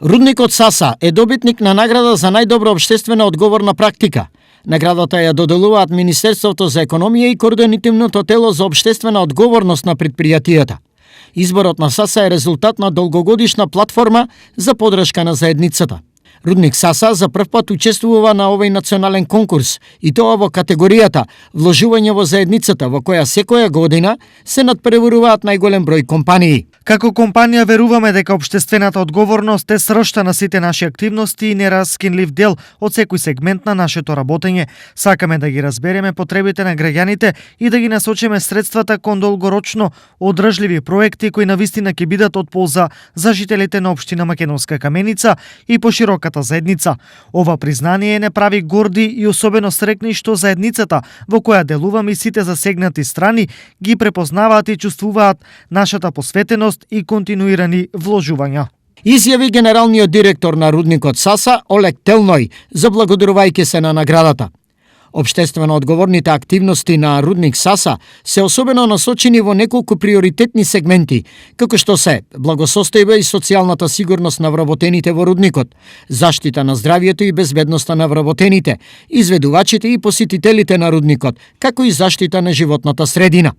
Рудникот Саса е добитник на награда за најдобра општествена одговорна практика. Наградата ја доделуваат Министерството за економија и Координативното тело за општествена одговорност на предпријатијата. Изборот на Саса е резултат на долгогодишна платформа за подршка на заедницата. Рудник Саса за прв пат учествува на овој национален конкурс и тоа во категоријата вложување во заедницата, во која секоја година се надпреваруваат најголем број компании. Како компанија веруваме дека општествената одговорност е сршта на сите наши активности и нераскинлив дел од секој сегмент на нашето работење. Сакаме да ги разбереме потребите на граѓаните и да ги насочиме средствата кон долгорочно одржливи проекти кои навистина ќе бидат од полза за жителите на општина Македонска Каменица и пошироката заедница. Ова признание не прави горди и особено срекни што заедницата во која делуваме и сите засегнати страни ги препознаваат и чувствуваат нашата посветеност и континуирани вложувања. Изјави генералниот директор на Рудникот Саса Олег Телној, заблагодарувајќи се на наградата. Обштествено одговорните активности на Рудник Саса се особено насочени во неколку приоритетни сегменти, како што се благосостојба и социјалната сигурност на вработените во рудникот, заштита на здравјето и безбедноста на вработените, изведувачите и посетителите на рудникот, како и заштита на животната средина.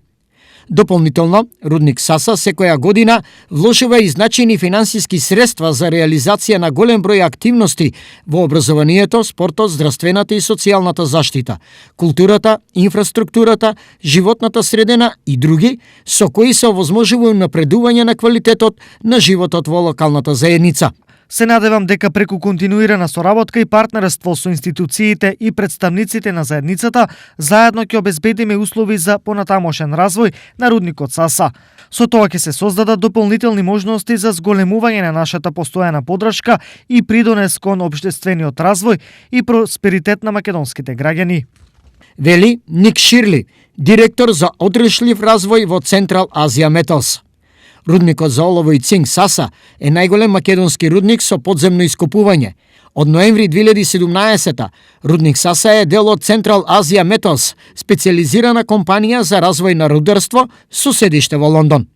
Дополнително, Рудник Саса секоја година вложува и значајни финансиски средства за реализација на голем број активности во образованието, спортот, здравствената и социјалната заштита, културата, инфраструктурата, животната средина и други, со кои се овозможува напредување на квалитетот на животот во локалната заедница. Се надевам дека преку континуирана соработка и партнерство со институциите и представниците на заедницата, заедно ќе обезбедиме услови за понатамошен развој на Рудникот Саса. Со тоа ќе се создадат дополнителни можности за зголемување на нашата постојана подршка и придонес кон општествениот развој и просперитет на македонските граѓани. Вели Ник Ширли, директор за одржлив развој во Централ Азија Металс. Рудникот за олово и цинк Саса е најголем македонски рудник со подземно ископување. Од ноември 2017 Рудник Саса е дел од Централ Азија Металс, специјализирана компанија за развој на рударство со седиште во Лондон.